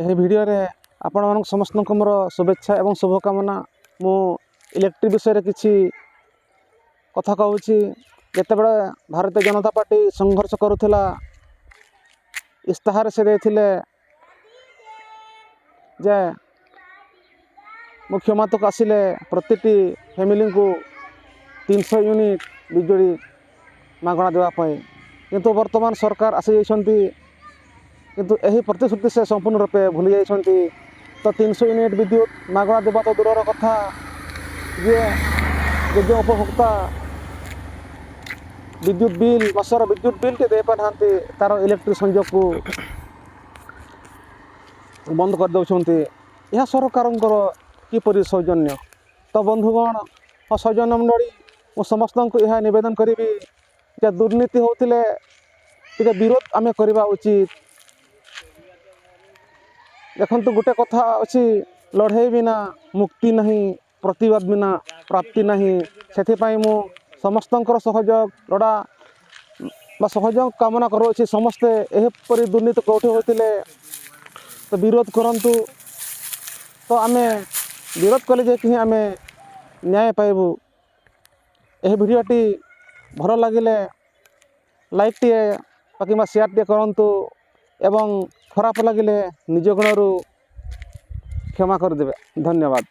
ଏହି ଭିଡ଼ିଓରେ ଆପଣମାନଙ୍କୁ ସମସ୍ତଙ୍କୁ ମୋର ଶୁଭେଚ୍ଛା ଏବଂ ଶୁଭକାମନା। ମୁଁ ଇଲେକ୍ଟ୍ରିକ୍ ବିଷୟରେ କିଛି କଥା କହୁଛି। ଯେତେବେଳେ ଭାରତୀୟ ଜନତା ପାର୍ଟି ସଂଘର୍ଷ କରୁଥିଲା, ଇସ୍ତାହାର ସେ ଦେଇଥିଲେ ଯେ ମୁଁ କ୍ଷମତାକୁ ଆସିଲେ ପ୍ରତିଟି ଫ୍ୟାମିଲିଙ୍କୁ 300 ୟୁନିଟ୍ ବିଜୁଳି ମାଗଣା ଦେବା ପାଇଁ। କିନ୍ତୁ ବର୍ତ୍ତମାନ ସରକାର ଆସିଯାଇଛନ୍ତି, କିନ୍ତୁ ଏହି ପ୍ରତିଶ୍ରୁତି ସେ ସମ୍ପୂର୍ଣ୍ଣ ରୂପେ ଭୁଲି ଯାଇଛନ୍ତି। ତ 300 ୟୁନିଟ୍ ବିଦ୍ୟୁତ ମାଗଣା ଦେବା ତ ଦୂରର କଥା, ଯିଏ ଯୋଗ୍ୟ ଉପଭୋକ୍ତା ବିଦ୍ୟୁତ ବିଲ୍, ମାସର ବିଦ୍ୟୁତ ବିଲ୍ଟି ଦେଇପାରୁନାହାନ୍ତି, ତା'ର ଇଲେକ୍ଟ୍ରିକ୍ ସଂଯୋଗକୁ ବନ୍ଦ କରିଦେଉଛନ୍ତି। ଏହା ସରକାରଙ୍କର କିପରି ସୌଜନ୍ୟ? ତ ବନ୍ଧୁଗଣ ଓ ସୌଜନ୍ୟ ମଣ୍ଡଳୀ, ମୁଁ ସମସ୍ତଙ୍କୁ ଏହା ନିବେଦନ କରିବି ଯେ ଦୁର୍ନୀତି ହେଉଥିଲେ ଟିକେ ବିରୋଧ ଆମେ କରିବା ଉଚିତ। ଦେଖନ୍ତୁ, ଗୋଟେ କଥା ଅଛି, ଲଢ଼େଇ ବିନା ମୁକ୍ତି ନାହିଁ, ପ୍ରତିବାଦ ବିନା ପ୍ରାପ୍ତି ନାହିଁ। ସେଥିପାଇଁ ମୁଁ ସମସ୍ତଙ୍କର ସହଯୋଗ ଲୋଡ଼ା ବା ସହଯୋଗ କାମନା କରୁଅଛି। ସମସ୍ତେ ଏହିପରି ଦୁର୍ନୀତି କେଉଁଠି ହେଉଥିଲେ ତ ବିରୋଧ କରନ୍ତୁ। ତ ଆମେ ବିରୋଧ କଲେ ଯାଇକି ହିଁ ଆମେ ନ୍ୟାୟ ପାଇବୁ। ଏହି ଭିଡ଼ିଓଟି ଭଲ ଲାଗିଲେ ଲାଇକ୍ଟିଏ ବା କିମ୍ବା ସେୟାରଟିଏ କରନ୍ତୁ ଏବଂ ଖରାପ ଲାଗିଲେ ନିଜ ଗୁଣରୁ କ୍ଷମା କରିଦେବେ। ଧନ୍ୟବାଦ।